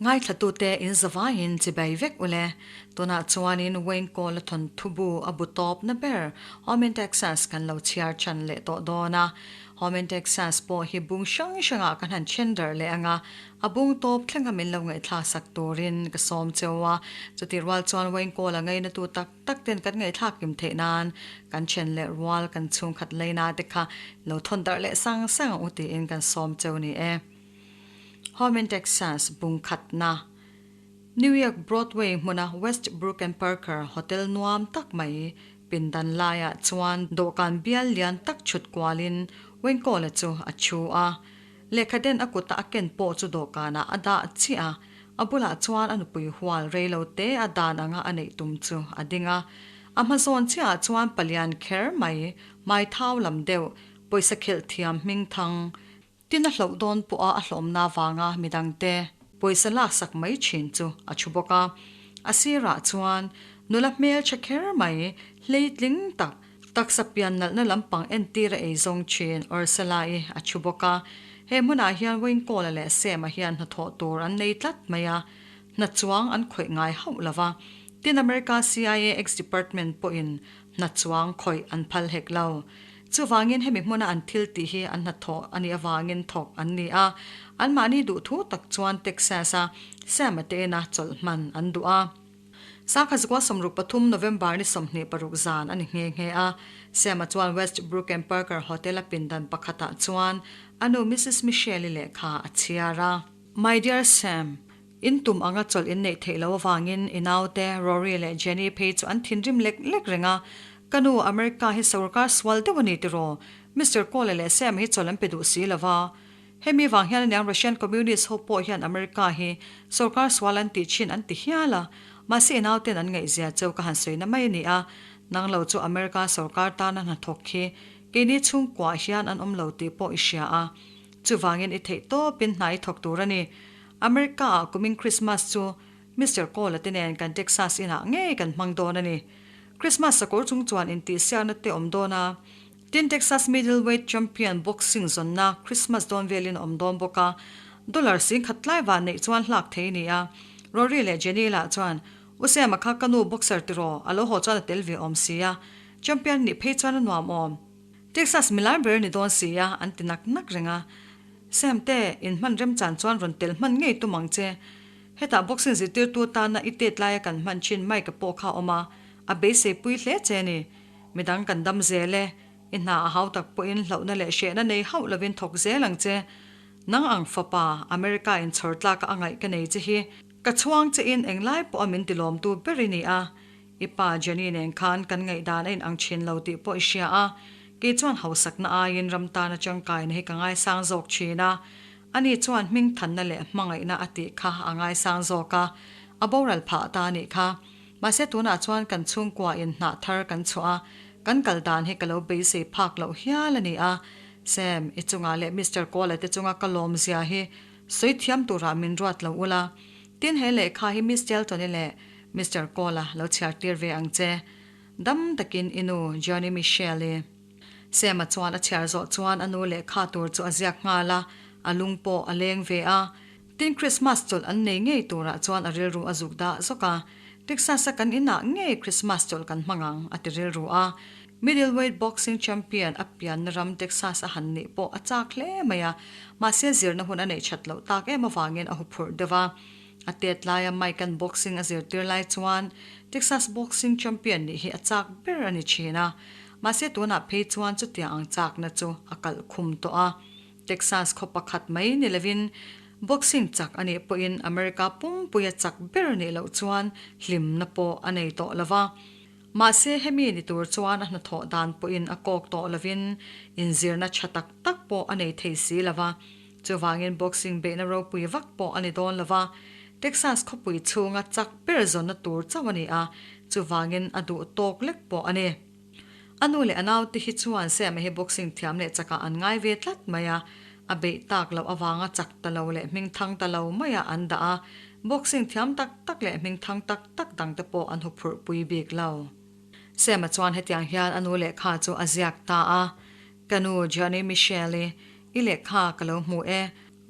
Ngaithlatute in zavaiin chibai vek ule. Tunah chuanin Wayne Cole-a thawnthu bu a bu tawpna ber Home in Texas kan lo chhiar chan leh tawh dawn a. Home in Texas pawh hi bung hrang hrangah kan han then darh leh ang a, a bung tawp thlenga min lo ngaihthlak sak turin ka sawm cheu a. Chutih rual chuan Wayne Cole-a ngainatu tak tak ten kan ngaihthlak kim theih nan kan then leh rual kan chhungkhat leina te kha lo thawn darh leh sang sang ang u tiin kan sawm cheu ni e. Home in Texas bungkhatna New York Broadway hmuna Westbrook and Parker Hotel nuam tak mai pindan laiah chuan dawhkan bial lian tak chhut kualin Wayne-Cole chu a thu a. Lehkhaden a kuta a ken pawh chu dawhkanah a dah chiah a, a bulah chuan a nupui hual rei lo te a dan anga a neih tum chu a ding a. A hma zawn chiahah chuan palian kher mai, hmai thau lam deuh, pawisa khelh thiam hming thang, Tin a hlauh dawn pawha a hlawmna avanga midangte pawisa laksak mai thin chu a thu bawk a. A sirah chuan nula hmeltha kher mai hleitling tak, taksa pian nalhna lampang entir a ei zawng thin Ursula-i a thu bawk a. He hmunah hian Wayne-Cole-a leh Sam-a hian hnathawh tur an nei tlat mai a, hna chuang an khawih ngai hauh lo va. Tin America CIA ex-department pawhin hna chuang khawih an phal hek lo. Chuvangin hemi hmuna an thil tih hi an hnathawh a nih avangin thawk an ni a, anmahni duhthu tak chuan Texas-a Sam-a te ina chawlh hman an duh a. Sangha zukua 63 November ni 26 zan a ni nghe nghe a, Sam-a chuan Westbrook and Parker Hotel-a pindan pakhatah chuan a nu Missus Michelle-i lehkha a chhiar a. My dear Sam, in tum anga chawlh in neih theih loh avangin i naute Rory leh Jenny phei chu an thinrim lek lek reng a, Ka nu, America hi sorkar sual deuh a ni tiraw? Mister Cole leh Sam hi chawlh an pe duh si lova. Hemi vang hian aniang Russian Communist ho pawh hian America hi sorkar sual an tih thin an ti hial a. Mahse i nauten an ngaihzia cheu ka han sawina mai a ni a, nang lo chu America sorkar tana hnathawk hi keini chhungkuah hian an awm lo tih pawh i hria a. Chuvangin i theih tawpin hna i thawk tur a ni. America ah kumin Christmas chu Mister Cole-a te nen kan Texas inah ngei kan hmang dawn a ni. Christmas sakawr chung chuan intihsiakna te awm dawn a, tin Texas Middleweight Champion boxing zawnna Christmas dawn velin a awm dawn bawk a, dollar 10,000 tlai vah neih chuan hlak thei a ni a. Rory leh Jenny lah chuan, U Sam-a kha ka nu boxer tiraw, a lo haw chuan a tel ve awm si a, champion nih phei chuan a nuam awm. Texas milai ber ni dawn si a, an ti nak nak reng a. Sam te, in hman remchan chuan rawn tel hman ngei tum ang che. Hetah boxing zirtirtu tana i tet laia kan hman thin Mike-a pawh kha a awm a, a beisei pui hle che a ni. Midang kan dam zel e. I hna a hau tak pawhin hlauhna leh hrehna nei hauh lovin thawk zel ang che. Nang ang fapa, America in chhawr tlaka a ngaih ka nei che hi. Ka chhuang che in englai pawha min tilawmtu ber i ni a. I pa Jenny nen khan kan ngaihdan a inang thin lo tih pawh i hria a, kei chuan hausakna aiin ram tana tangkaina hi ka ngaisang zawk thin a, ani chuan hmingthanna leh hmangaihna a tih kha a ngaisang zawk a, a boral phah ta a nih kha. Mahse tunah chuan kan chhungkua in hnah thar kan chhuah a, kan kal dan hi ka lo beisei phak loh hial a ni a, Sam, i chungah leh Mister Cole-a te chunga ka lawmzia hi sawi thiam turah min ruat lo ula. Tin he lehkha hi Miss Shelton-i leh Mister Cole-a lo chhiar tir ve ang che. Dam takin i nu Johnny Michelle-i. Sam-a chuan a chhiar zawh chuan a nu lehkha tur chu a ziak nghal a, a lung pawh a leng ve a. Tin Christmas chawlh an nei ngei turah chuan a rilru a zuk dah zawk a. Texas-a kan inah ngei Christmas chawlh kan hmang ang, a ti rilru a. Middleweight boxing champion a pianna ram Texas a han nih pawh a chak hle mai a, mahse zirna hun a neih that loh tak em avangin a huphurh deuh a. A tet laia Mike-a'n boxing a zirtir lai chuan Texas boxing champion nih hi a chak ber a ni thin a, mahse tunah phei chuan chutiang ang chakna chu a kalh khum tawh a. Texas khaw pakhat mai ni lovin boxing chak a nih pawhin America pumpuia chak ber nih loh chuan hlimna pawh a nei tawh lo va. Mahse hemi ni tur chuan a hnathawh dan pawhin a kawk tawh lovin inzirna tha tak tak pawh a nei thei si lo va. Chuvangin boxing beihna ropui vak pawh a ni dawn lo va, Texas khawpui chhunga chak ber zawnna tur chauh a ni a, chuvangin a duh tawk lek pawh a ni. A nu leh a naute hi chuan Sam-a hi boxing thiam leh chakah an ngai ve tlat mai a, a beih tak loh avanga chak ta lo leh hming thang ta lo maiah an dah a, boxing thiam tak tak leh hming thang tak tak dangte pawh an huphurh pui bik lo. Sam-a chuan hetiang hian a nu lehkha chu a ziak ta a, Ka nu Johnny Michelle-i, I lehkha ka lo hmu e.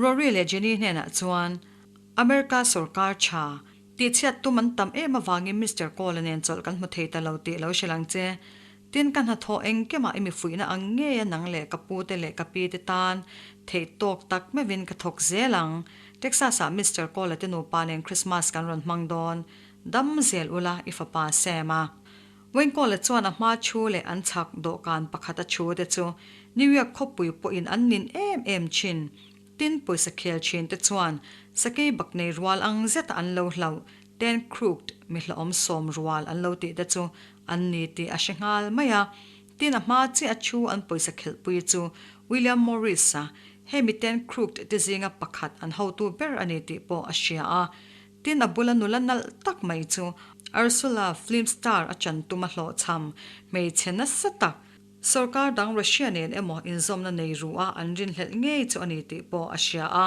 Rory leh Jenny hnenah chuan America sawrkar tha tihchhiat tum an tam em avangin Mister Cole-a nen chawlh kan hmu thei ta lo tih lo hrilh ang che. Tin, ka hnathawh engkimah i mi fuihna ang ngeia nang leh ka pute leh ka pite tan theih tawk tak meuhin ka thawk zel ang. Texas-ah Mister Cole-a te nupa nen Christmas kan rawn hmang dawn. Dam zel ula i fapa Sam-a. Wayne Cole-a chuan a hma thu leh an chhak dawhkan pakhata thu te chu New York khawpui pawhin an nin em em thin. Tin, pawisa khel thin te chuan sakei bak nei rual ang zeta an lo hlauh Ten Crooked mi hlauhawm sawm rual an lo tih te chu an ni tih a hre nghal mai a. Tin, a hma chiah a thu an pawisa khelhpui chu William Morris-a, hemi Ten Crooked te zinga pakhat an hotu ber a ni tih pawh a hria a. Tin, a bula nula nalh tak mai chu Ursula film star a chan tum a hlawhchham hmeichhe nasa tak, Sorkar dang Russia nen emaw inzawmna nei ru a an rinhlelh ngei chu a ni tih pawh a hria a.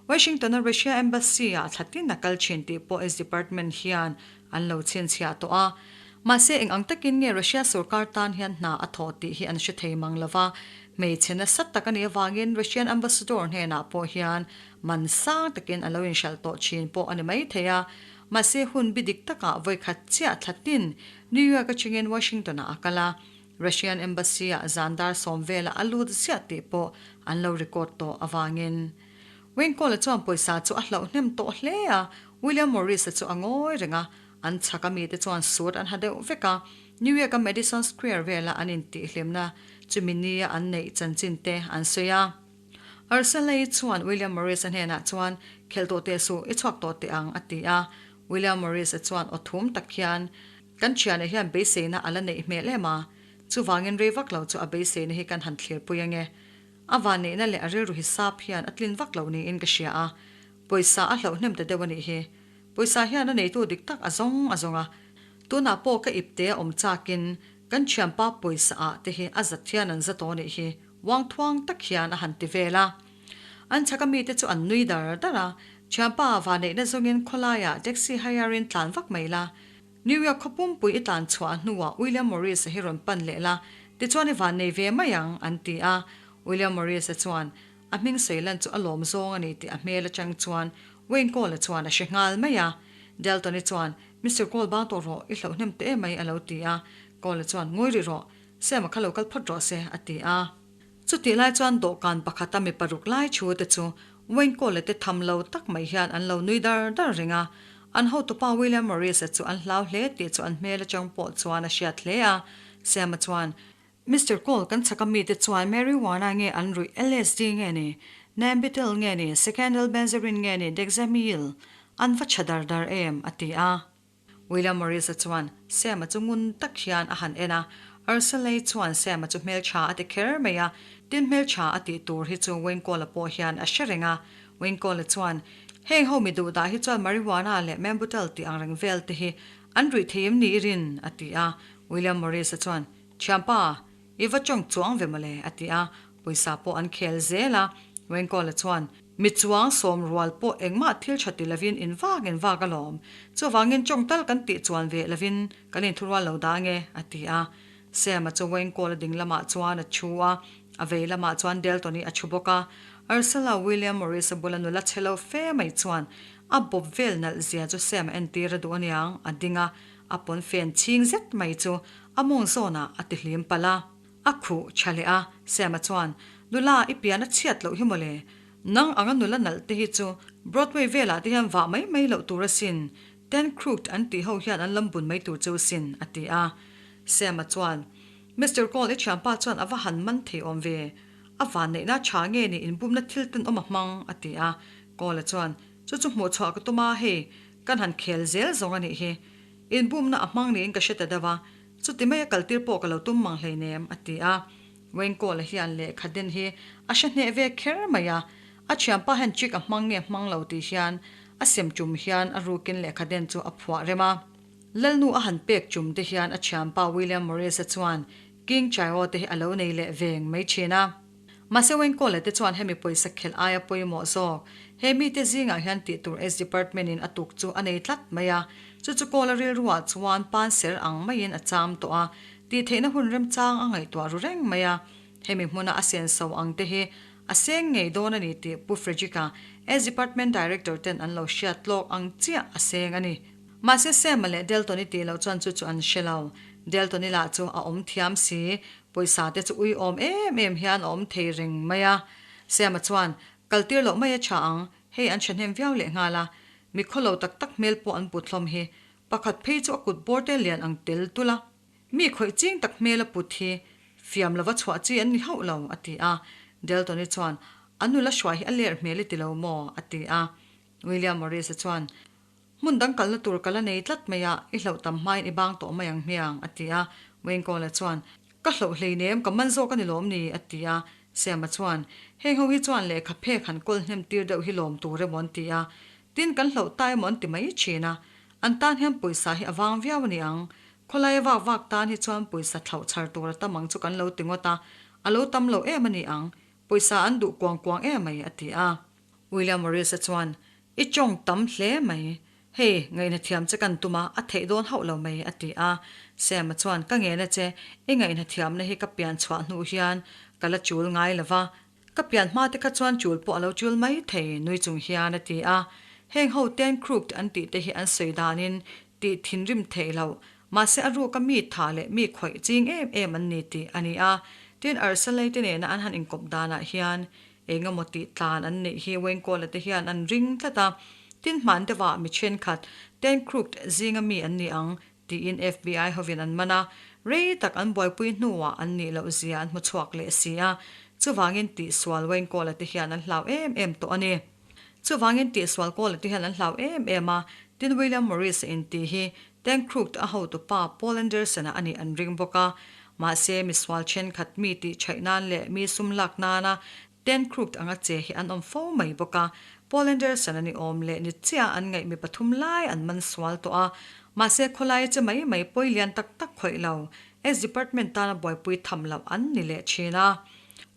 Washington-a Russia Embassy-ah thla tin a kal thin tih pawh S Department hian an lo chhinchhiah tawh a. Mahse eng ang takin nge Russia sorkar tan hian hna a thawh tih hi an hre thei mang lo va. Hmeichhe nasa tak a nih avangin Russian Ambassador hnenah pawh hian man sang takin a lo inhralh tawh thin pawh a ni mai thei a. Mahse hun bi dik takah vawikhat chiah thla tin New York atangin Washington-ah a kal a. Russian Embassy-ah zan dar sawm velah a lut ziah tih pawh an lo record tawh avangin. Wayne Cole-a chuan pawisa chu a hlauh hnem tawh hle a, William Morris-a chu a ngawi reng a, an chhak a mite chuan suit an ha deuh vek a, New York-a Madison Square vela an intihhlimna chumi nia an neih chanchin te an sawi a. Ursula-i chuan William Morris-a hnenah chuan, Khelh tawh teh suh, i chhuak tawh teh ang, a ti a. William Morris-a chuan aw thum tak hian, Kan thiana hian beiseina a la neih hmel em a, chuvangin rei vak lo chu a beiseina hi kan han thlirpui ange. A vanneihna leh a rilru hisap hian a tlin vak lo niin ka hria a, pawisa a hlauh hnem ta deuh a nih hi. Pawisa hian a neitu dik tak a zawng a zawng a, tunah pawh ka ipte a awm chakin kan thianpa pawisa ah te hi a zat hian an za tawh a nih hi, uang thuang tak hian a han ti vel a. An chhaka mite chu an nui dar dar a, thianpa vanneihna zawngin khawlaiah taxi hire in tlan vak mai la, New York khaw pumpui i tlan chhuah hnuah William Morris-a hi rawn pan leh la, tichuan i van nei ve mai ang, an ti a. William Morris-a chuan a hming sawi lan chu a lawm zawng a ni tih a hmel atang chuan Wayne Cole-a chuan a hre nghal mai a. Dalton-i chuan, Mister Cole bang tawh rawh, i hlauh hnem teh mai, a lo ti a. Cole-a chuan, Ngawi rih rawh, Sam-a kha lo kal phawt rawh se, a ti a. Chutih lai chuan dawhkan pakhata mi paruk lai thu te chu Wayne Cole te tham lo tak mai hian an lo nui dar dar reng a. An hotupa William Morris-a chu an hlau hle tih chu an hmel atang pawh chuan a hriat hle a. Sam-a chuan, Mister Cole, kan chhaka mite chuan marijuana nge an ruih LSD nge ni, Nembutal nge ni, Secondal Benzerin nge ni, Dexamyl an va tha dar dar em? a ti a. William Morris-a chuan Sam-a chu ngun tak hian a han en a. Ursula-i chuan Sam-a chu hmeltha a ti kher mai a, tin hmeltha a tih tur hi chu Wayne Cole-a pawh hian a hre reng a. Wayne Cole-a chuan, Heng ho mi duh dah hi chuan marijuana leh Membutal tih ang reng vel te hi an ruih thei em ni i rin? a ti a. William Morris-a chuan, Thianpa, I va chawng chuang ve mawle, a ti a. Pawisa pawh an khel zel a. Wayne Cole-a chuan, Mi chuang sawm rual pawh engmah thil tha ti lovin in vak in vak alawm. Chuvangin chawng tal kan tih chuan ve lovin kan inthurual lo dah ange, a ti a. Sam-a chu Wayne Cole-a ding lamah chuan a thu a, a vei lamah chuan Delton-i a thu bawk a. Ursula William Morris-a bula nula chhe lo fe mai chuan a bawp vel nalh zia chu Sam-a entir a duh aniang, a ding a, a pawn fen chhing zet mai chu a mawng zawnah a ti hlim palh a. A khuh tha leh a, Sam-a chuan, Nula, i pian a chhiat loh hi mawle. Nang anga nula nalh te hi chu Broadway velah te hian vah mai mai loh tur asin. Ten Crooked an tih ho hian an lam bun mai tur cheu sin, a ti a. Sam-a chuan, Mister Cole, i thianpa chuan a va han man thei awm ve. A van neihna tha nge ni inbumna thil tenawm a hmang, a ti a. Cole-a chuan, Chu chu hmuh chhuah ka tum a, hei, kan han khel zel zawng a nih hi. Inbumna a hmang niin ka hre ta deuh a, chuti maia kaltir pawh ka lo tum mang hleinem, a ti a. Wayne Cole-a hian lehkha den hi a hre hneh ve kher mai a, a thianpa hian trick a hmang nge hmang lo tih hian a sem tum hian a rukin lehkha den chu a phuah rem a. Lalnu a han pek tum te hian a thianpa William Morris-a chuan King Chaio te hi a lo nei leh veng mai thin a. Mahse Wayne Cole-a te chuan hemi pawisa khelh aia pawimawh zawk he mite zingah hian tih tur S Department in a tuk chu a nei tlat mai a, chu chu Cole-a rilruah chuan pan ser ang maiin a cham tawh a, tih theihna hun remchang a ngaihtuah ru reng mai a. Hemi hmuna a senso ang te hi a seng ngei dawn a ni tih Pu Frederick-a S Department Director ten an lo hriat tlawk ang chiah a seng a ni. Mahse Sam-a leh Delton-i tih loh chuan chu chu an hre lo. Delton-i lah chu a awm thiam si, pawisa te chu uiawm em em hian a awm thei reng mai a. Sam-a chuan, Kal tir loh mai a tha ang, hei an thahnem viau leh nghal a, mi khawlo tak tak hmel pawh an put hlawm hi. Pakhat phei chu a kut bawr te lian ang tel tulh a. Mi khawih ching tak hmel a put hi fiam lova chhuah chi an ni hauh lo, a ti a. Delton-i chuan, An nula hruai hi a ler hmel i ti lo maw? a ti a. William Morris-a chuan, Hmun dang kalna tur ka la nei tlat mai a, i hlauh tam hmain i bang tawh mai ang hmiang, a ti a. Wayne Cole-a chuan, Ka hlauh hleinem, ka man zawk a ni lawm ni? a ti a. Sam-a chuan, Heng ho hi chuan lehkha phek han kawl hnem tir deuh hi lawm tur emaw an ti a. Tin, kan hlauh ta emaw an ti mai thin a. An tan hian pawisa hi a vang viau a ni ang. Khawlai vak vak tan hi chuan pawisa thlauh chhar tur a tam ang chu kan lo ti ngawt a, a lo tam lo em a ni ang. Pawisa an duh kuang kuang em mai, a ti a. William Morris-a chuan, I tawng tam hle mai. Hei, ngaihna thiam che kan tum a, a theih dawn hauh lo mai, a ti a. Sam-a chuan, Ka ngena che, i ngaihna thiamna hi ka pian chhuah hnu hian ka la chul ngai lo va. Ka pian hma te kha chuan chul pawh a lo chul mai thei, nui chung hian a ti a. Heng ho ten crooked an tih te hi an sawi danin tih thinrim theih loh, mahse a ruka mi tha leh mi khawih ching em em an ni tih a ni a. Tin, Arsalei te nena an han inkawp danah hian Eng emaw tih tlan an neih hi Wayne Cole-a te hian an ring tlat a, tin hman deuhah mi thenkhat ten crooked zinga mi an ni ang tiin FBI hovin an man a, rei tak an buaipui hnuah an nih loh zia an hmu chhuak leh si a, chuvangin tihsual Wayne Cole-a te hian an hlau em em tawh a ni. Chuvangin tihsual Cole-a te hian an hlau em em a, tin William Morris-a intih hi ten crooked a hotupa Paul Anderson-a a nih an ring bawk a, Mahse, misual thenkhat mi tih chhaih nan leh mi sum lak nana ten crooked anga che hi an awm fo mai bawk a. Paul Anderson a ni awm leh ni chiah an ngaih mi pathum lai an man sual tawh a. Mahse, khawlai che mai mai pawi lian tak tak khawih lo, S Department tana buaipui tham loh an ni leh thin a.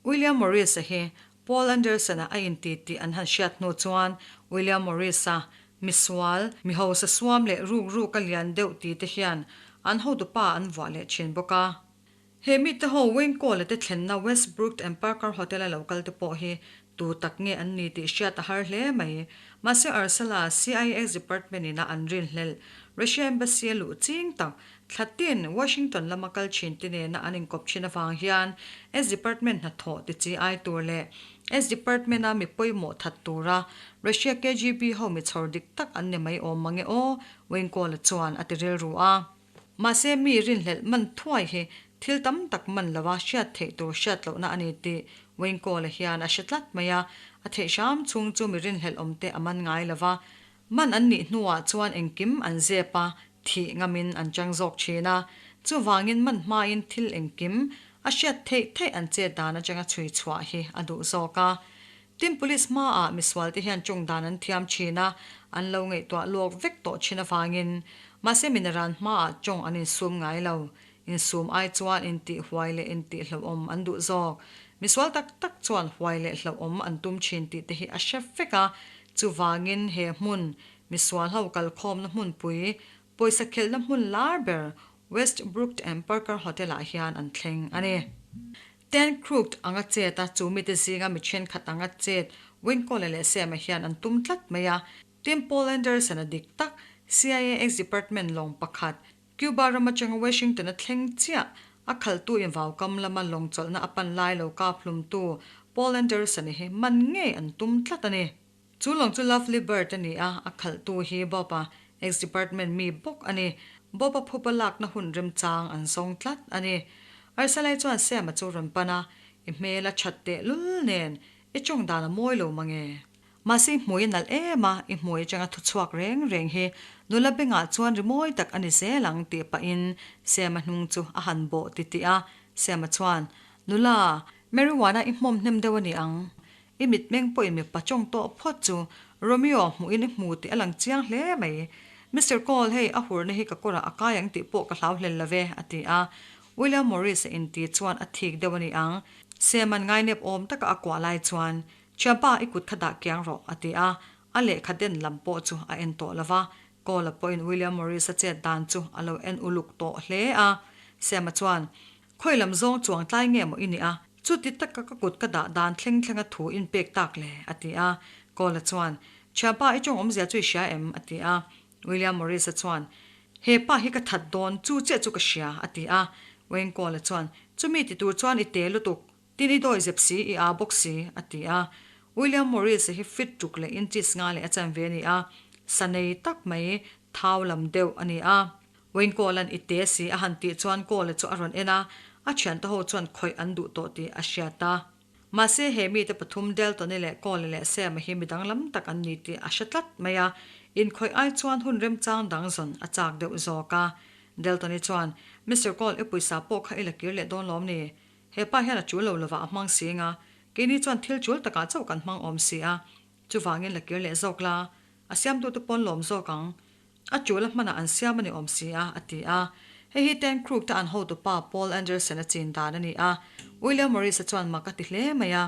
William Morris-a hi Paul Anderson-a a inti tih an han hriat hnu chuan William Morris-a Misual, mi hausa suam leh ruk ruk a lian deuh ti te hian an hotupa an vuah leh thin bawk a. He mite ho Wayne Cole-a te thlenna Westbrook and Parker Hotel a lo kal te pawh hi tu tak nge an ni tih hriat a har hle mai. Mahse Ursula, CIA Department in a an rinhlelh Russia Embassy a luh ching tak thla tin Washington lama kal thin te nena an inkawp thin avang hian S Department hnathawh ti chi ai tur leh S Department a mi pawimawh that tura Russia KGB ho mi chhawr dik tak an ni mai awm mange aw, Wayne Cole-a chuan a ti rilru a. Mahse mi rinhlelh man thuai hi thil tam tak man lova hriat theih tur hriat lohna a ni tih Wayne Cole-a hian a hre tlat mai a, a theih hram chhung chu mi rinhlelh awm te a man ngai lova, man an nih hnuah chuan engkim an zep a, thih ngamin an chang zawk thin a, chuvangin man hmain thil engkim a hriat theih theih an chet dan atanga chhui chhuah hi a duh zawk a. Tin, police hmaah misual te hian tawng dan an thiam thin a, an lo ngaihtuah lawk vek tawh thin avangin mahse minaran hmaah tawng an insum ngai lo. Insum ai chuan intih huai leh intih hlauhawm an duh zawk. Misual tak tak chuan huai leh hlauhawm an tum thin tih te hi a hre vek a, chuvangin he hmun misual ho kalkhawmna hmunpui, pawisa khelhna hmun lar ber Westbrook and Parker Hotel-ah hian an thleng a ni. Ten Crooked anga chet a, chu mite zinga mi thenkhat anga chet Winkle leh Sam-a hian an tum tlat mai a. Tin, Paul Anderson-a dik tak, CIA ex-department lawng pakhat, Cuba ram atanga Washington-a thleng chiah, a khalhtu invaukam lama lawng chawlhna a pan lai lo kap hlumtu Paul Anderson-a hi man ngei an tum tlat a ni. Chu lawng chu Lovely Bird a ni a, a khalhtu hi Bob-a ex-department mi bawk a ni. Bob-a phupa lakna hun remchang an zawng tlat a ni. Arsalai chuan Sam-a chu rawn pan a, I hmel a that teh lul nen, i tawng dan a mawi lo mange. Mahse i hmui a nalh em a, i hmui atanga thu chhuak reng reng hi nula bengah chuan ri mawi tak a ni zel ang tih pahin Sam-a hnung chu a han bawh titih a. Sam-a chuan, Nula, marijuana i hmawm hnem deuh a ni ang. I mitmeng pawhin mipa tawng tawh phawt chu Romeo hmuhin i hmu tih a lang chiang hle mai. Mister Cole, hei a hurna hi ka kawrah a kai ang tih pawh ka hlau hlel lo ve, a ti a. William Morris-a inti chuan a thik deuh a ni ang. Sam-a'n ngainep awm taka a kuah lai chuan, Thianpa, i kut kha dah kiang rawh, a ti a. A lehkha den lam pawh chu a en tawh lo va. Cole-a pawhin William Morris-a chet dan chu a lo en uluk tawh hle a. Sam-a chuan, Khawi lam zawng chuang tlai nge maw i nih a? Chuti taka ka kut ka dah dan thleng thlenga thu in pek tak le, a ti a. Cole-a chuan, Thianpa, i tawng awmzia chu i hria em? a ti a. William Morris-a chuan, He pa hi ka that dawn, chu chiah chu ka hria, a ti a. Wayne Cole-a chuan, Chumi ti tur chuan i te lutuk, tin i dawi zep si, i aa bawk si, a ti a. William Morris-a hi fit ruk leh inches nga leh a chanve a ni a, sa nei tak mai, thau lam deuh a ni a. Wayne Cole-a'n i te si a han tih chuan Cole-a chu a rawn en a, a thiante ho chuan khawih an duh tawh tih a hriat a. Mahse he mite pathum Deltoni leh Cole leh Sam-a hi mi danglam tak an ni tih a hre tlat mai a, inkhawih ai chuan hun remchang dang zawn a chak deuh zawk a. Deltoni chuan, Mister Cole, i pawisa pawh kha i la kir leh dawn lawm ni? He pa hian a tul lo lovah a hmang si nga, keini chuan thil tul takah chauh kan hmang awm si a, chuvangin la kir leh zawk la, a siamtute pawn lawm zawk ang. A tul a hmanah an siam a ni awm si a, a ti a. Hei hi Ten Crook te an hotupa Paul Anderson a chin dan a ni a. William Morris-a chuan mak a ti hle mai a.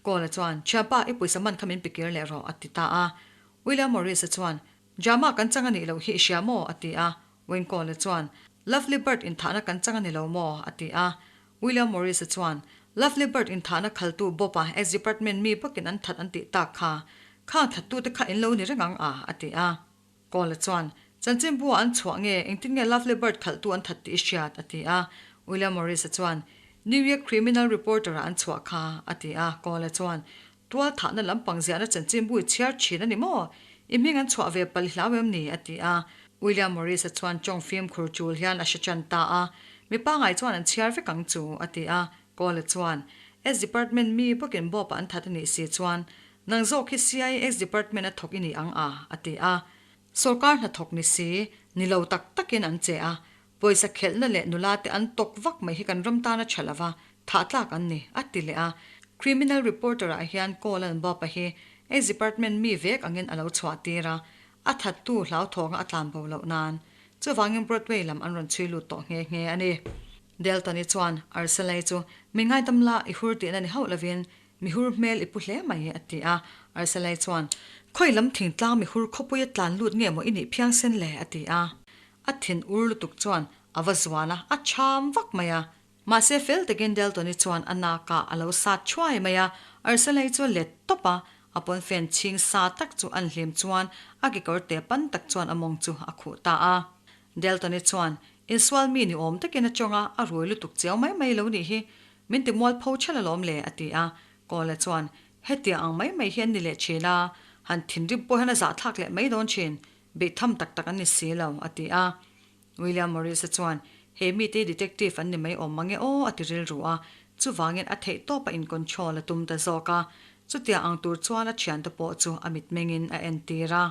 Cole-a chuan, Thianpa, i pawisa man kha min pe kir leh rawh, a ti ta a. William Morris-a chuan, Drama kan chang a nih loh hi i hria maw? a ti a. Wayne Cole-a chuan, Lovely Bird inthahna kan chang a ni lo maw? a ti a. William Morris-a chuan, Lovely Bird inthahna khaltu Bob-a ex-department mi bawkin an that an tih tak kha. Khang thattute kha in lo ni reng ang a, a ti a. Cole chuan, Chanchinbu-ah an chhuah nge, engtin nge Lovely Bird khalhtu an that tih i hriat? a ti a. William Morris-a chuan, New York Criminal Reporter-ah an chhuah kha, a ti a. Cole chuan, Tual thahna lampang ziahna chanchinbu i chhiar thin a ni maw? I hming an chhuah ve palh i hlau em ni? a ti a. William Morris-a chuan tawng fimkhur chul hian a hre tan ta a. Mi pangai chuan an chhiar vek ang chu, a ti a. Cole chuan, S Department mi bawkin Bob-a an that a nih si chuan, Nang zawk hi CIX department a thawk i ni ang a, a ti a. Sorkar hnathawk ni si, ni lo tak takin an che a. Pawisa khelhna leh nula te an tawk vak mai hi kan ram tan a tha lova, thah tlak an ni, a ti leh a. Criminal reporter ah hian call an bawp a hi X department mi vek angin a lo chhuah tir a, a thattu hlauthawnga a tlan bo loh nan. Chuvangin Broadway lam an rawn chhui lut tawh nghe nghe a ni. Deltoni chuan Arcelay chu mi ngaidam la i hur tihna ni hauh lovin Mihur hmel i pu hle mai, a ti a. Arsalai chuan, Khawi lam thingtlang mihur khawpuia tlan lut nge maw i nih phiang sen le? a ti a. A thin ur lutuk chuan a va zuan a, a cham vak mai a. Mahse fel takin Deltoni chuan a nakah a lo sat thuai mai a, Arsalai chu a let tawp a, a pawnfen chhing sa tak chu an hlim chuan a kekawr te pan tak chuan a mawng chu a khuh ta a. Deltoni chuan, Insual mi ni awm takin a tawng a, a rui lutuk chiau mai mai lo nih hi. Min ti mual pho chhel alawm le, a ti a. Kawla chuan, Hetia ang mai mai hi an ni leh thin a, han thinrim pawh hian a zahthlak leh mai dawn thin, beih tham tak tak an ni si lo, a ti a. William Morris-a chuan, He mite hi detective an ni mai awm mange aw, a ti rilru a. Chuvangin a theih tawpa in-control a tum ta zawk a. Chutia ang tur chuan a thiante pawh chu a mitmengin a entir a.